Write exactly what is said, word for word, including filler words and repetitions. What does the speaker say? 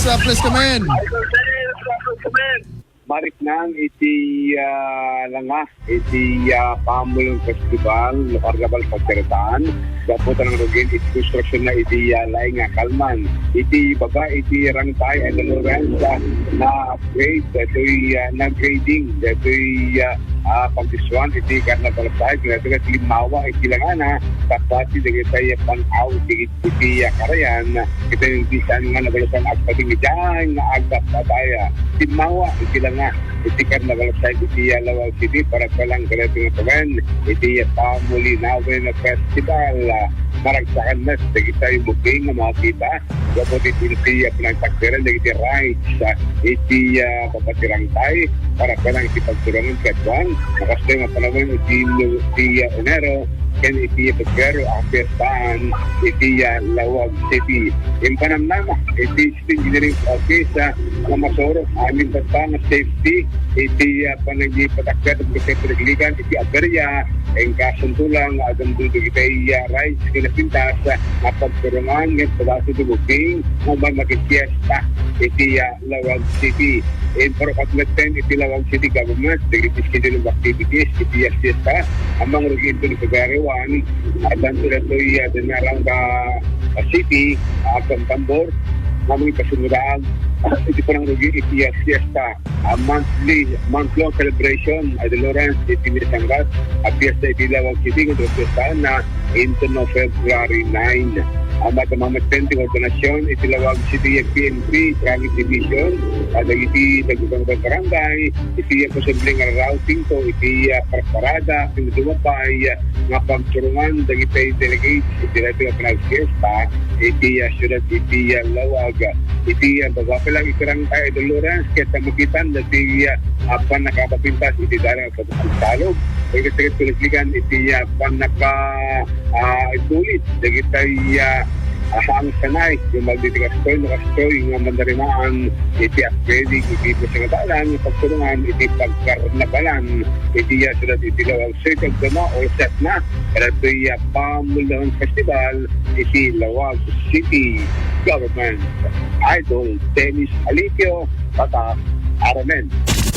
Sa please come in. Mariknang iti, ah, langa, iti, ah, Pamulong Festival, no Carnaval Pagkaratan, gapu ta nang rugin iti konstruksyon na iti, ah, laing nga kalman. Iti baba, iti Rangtay, Ate Lawrence, ah, na-upgrade, datoy, ah, na-grading, datoy, ah, ah, pagdiswan iti Carnaval site, datoy ket limmawa iti langana, tapati dagiti pan-aw iti, iti, ah, karayan, iti bisan nga nabalutan agpating idiay nga agpataya. Timmawa iti langa iti Carnaval site iti, ah, Laoag City para palang kadagiti nga tawen iti, ah, Pamulinawen Festival. Ah, maragsakan met dagiti booking nga makakita gapu iti, iti, ah, panagtakderan dagiti rides, ah, iti, ah, papatirangtay para palang iti pagturongan kaduan. Nakastoy nga panawen iti, iti, ah, Enero ken iti Pebrero a piestaan iti, ah, Laoag City. Impanamnama iti City Engineering Office, ah, nga masuro amin tatta nga safety iti, ah, panagpatakder iti panagliklikan iti aberya, inka suntulang, ah, dumdum dagiti, ah, rides ken napintas, ah, nga pagturongan ken pagasuduguting nga man makipiesta iti, ah, Laoag City. Imparukot metten iti Laoag City Government dagiti schedule of activities iti, ah, fiesta. Amangrugin iti February one, addanto datoy, ah, Dinaranga, ah, City, ah, Tambor, nga mangipasumudaag iti panangrugi iti, ah, fiesta. Ah, monthly, month-long celebration, Ate Lawrence, iti Misangat a fiesta iti Laoag City, ken fiestaanna into no February nine. Ah, matamamaten ti koordinasyon iti Laoag City P N P Traffic Division, ah, dagiti tagdudua nga barangay, iti posibleng routing to iti, ah, parparada, ken dumapay, ah, nga pagturongan dagiti delegates iti daytoy a panagfiesta iti, ah, siudad iti, ah, Laoag. Iti, ah, baba pa lang iti Rangtay, Ate Lawrence, ket makitan dati, ah, pannakapapintas iti dalan a pagtalog. Pagkatagit kuliklikan iti, ah, pannaka, ah, itulit dagiti, ah, ah, ang sanay, yung magditi kastoy, no kastoy, nga mandarimaan iti upgrading iti pusang dalan, pagturongan iti pagkarnabalan iti, ah, siudad iti Laoag. So, iti agdama, all set na. Kadagitoy, ah, Pamulong Festival iti Laoag City Government. Idol Dennis Alipio, Tatak R M N.